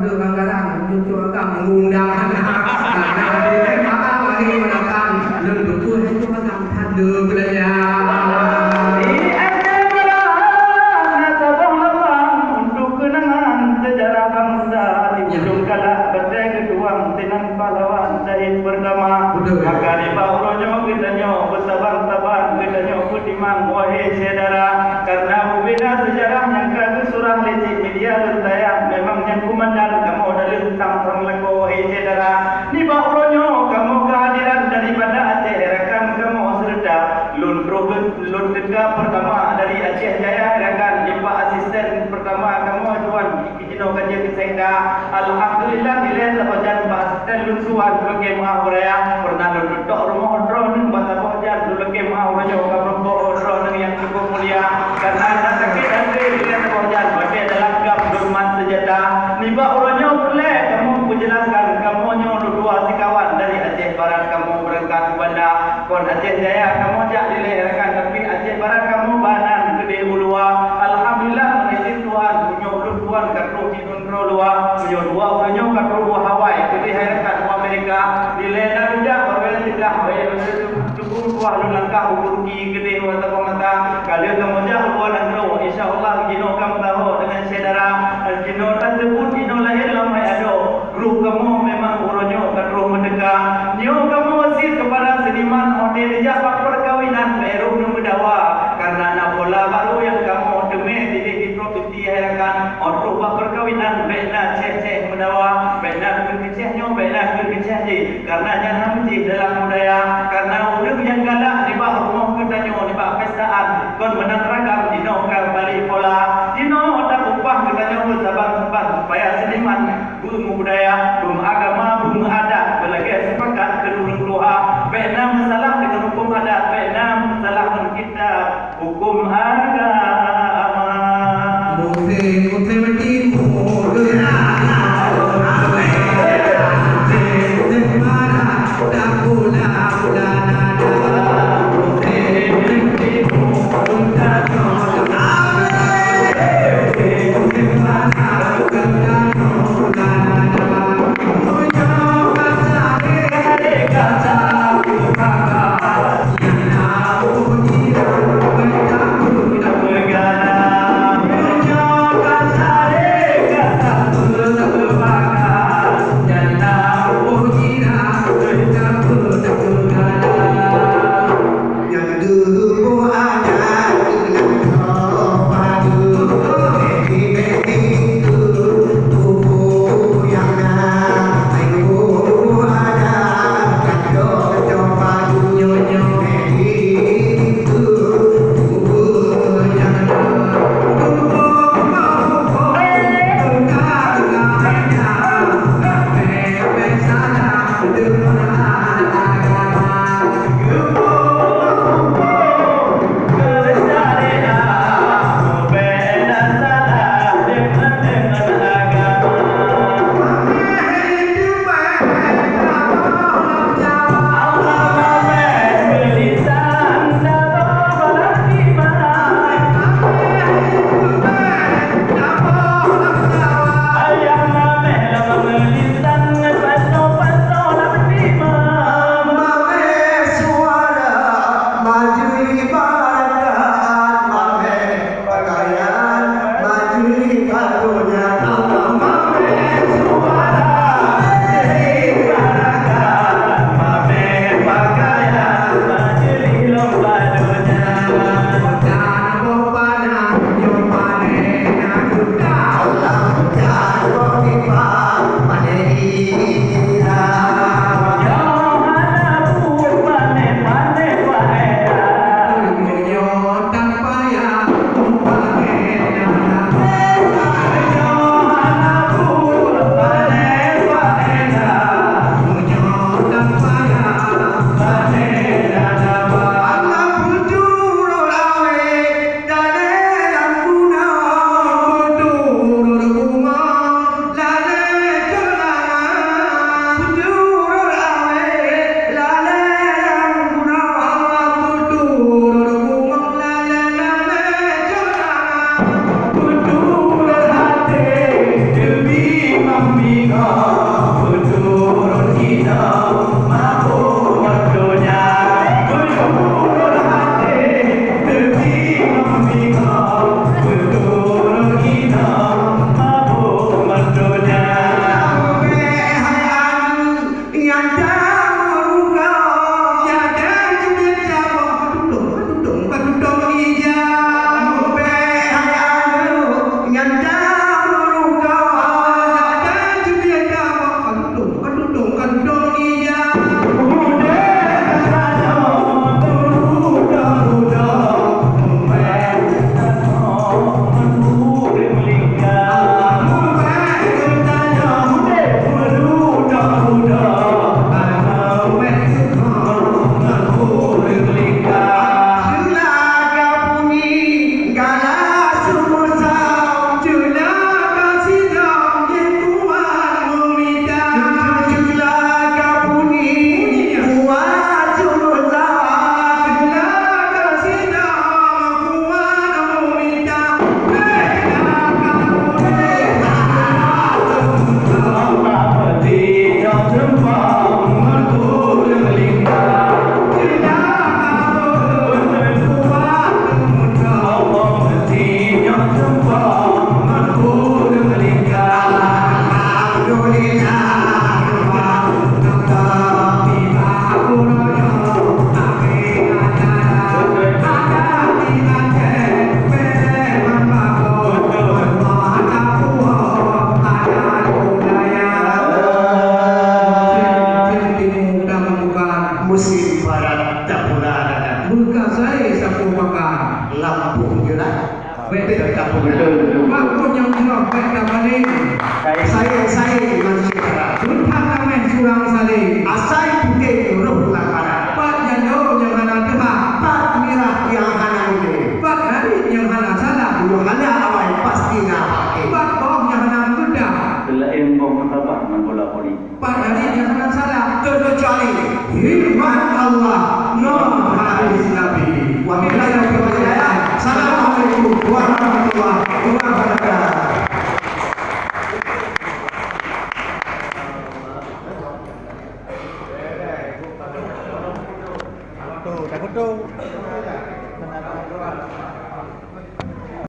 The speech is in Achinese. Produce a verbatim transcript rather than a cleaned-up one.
Anggaran, untuk agam mengundang anak. Anak di T K A lagi mendatang. Lôn tuku itu agam tanda belanja. Di Aceh Barat, na saboh lapang untuk kenangan sejarah bangsa. Di Ya. Ujong Kalak, batée geutuang sinan pahlawan syahid pertama. Betul. Maka nibak uroe nyoe geutanyoe beusaban-saban, geutanyoe beutimang, wahai syedara. Karena bubena sejarah nyang ka geusurah lé cik media geutayang, memang nyang keumandan kamoe daleuh sang-sang lakoe, wahai syedara. Nibak uroe nyoe kamoe keuhadiran daripada Aceh, rakan kamoe seureuta. Lôn troh, lôn teuka peurtama dari Aceh Jaya, rakan, nibak asisten peurtama kamoe tuan. Jinoe ka jeuet keu sekda. Alhamdulillah, dilée saboh jan bak asisten lôn tuan, lôn lakée meu'ah beuraya. Peureunah lôn tutok rumoh droeneuh bak saboh jan, lôn lakée meu'ah uroe nyoe ka meurumpok droeneuh nyang cukup mulia. Karena na sakét até dilée saboh jan, watée dalam gam lôn mat seunjata. Nibak uroe nyoe peureulée kamoe peujeulaskan, kamoe nyoe dua sikawan dari Aceh Barat, kamoe beurangkat u banda. Kon Aceh Jaya kamoe jak dilée rakan, tapi Aceh Barat kamoe ba nan keudeh u luwa. Alhamdulillah, meuizin Tuhan, meunyoe ulôn tuan ka troh di Droe luwa, meunyoe dua ureueng nyoe ka troh u Hawaii, keudeh hai rakan u Amerika, dilée na rujak barô nyang teuka, hai, teupeu tuah lôn langkah u Turki, keudeh watée mata, ka lheueh kamoe jak u luwa nanggroe, insya Allah jinoe ka meusaho deungon syedara, jinoe tan teupeu jinoe lahé lom hai adoe, roh kamoe memang uroe nyoe ka troh meuteuka. Nyoe kamoe wasiet keupada seuniman, watée neujak bak peukawinan, bèk roh neumeudawa, kareuna na pola barô nyang kamoe teumé sidéh di provinsi hai rakan. Óh troh bak peukawinan, bèk na céh-céh meudawa, bèk na kheun keu céh nyoe, bèk na kheun keu céh jih, kareuna nyan hana jih dalam budaya. Kareuna ureueng nyang galak nibak rumoh geutanyoe, nibak pestaan, kon meunan ragam jinoe ka balik pola. Jinoe tapeupah geutanyoe beusaban-saban, supaya seuniman beumudaya, beumeuagama, beumeuadat, beulagèe seupakat keu ureueng tuha. Bèk na meusalah deungon hukôm adat, bèk na meusalah ngon kitab. Hukôm agama. Musém, musém timur, Betul, betul, betul. Mak pun nyang jroh bèk tabaleng. Baik. Sayang-sayang manusia haram. Beuthat tamèh surang saleng. Asai putéh roh lam haram. Pat jandô nyang hana teuhah. Pat mirah nyang hana udép. Pat harit nyang hana salah. Dua hana awai pasti na paké. Pat boh nyang hana meukeudang. Seulaén boh meusabat ngon bola voli. Pat harit nyang hana salah, terkecuali firman Allah ngon hadis Nabi. Wabillahi taufiq wal hidayah. Assalamualaikum warahmatullahi wabarakatuh. Foto, dah foto.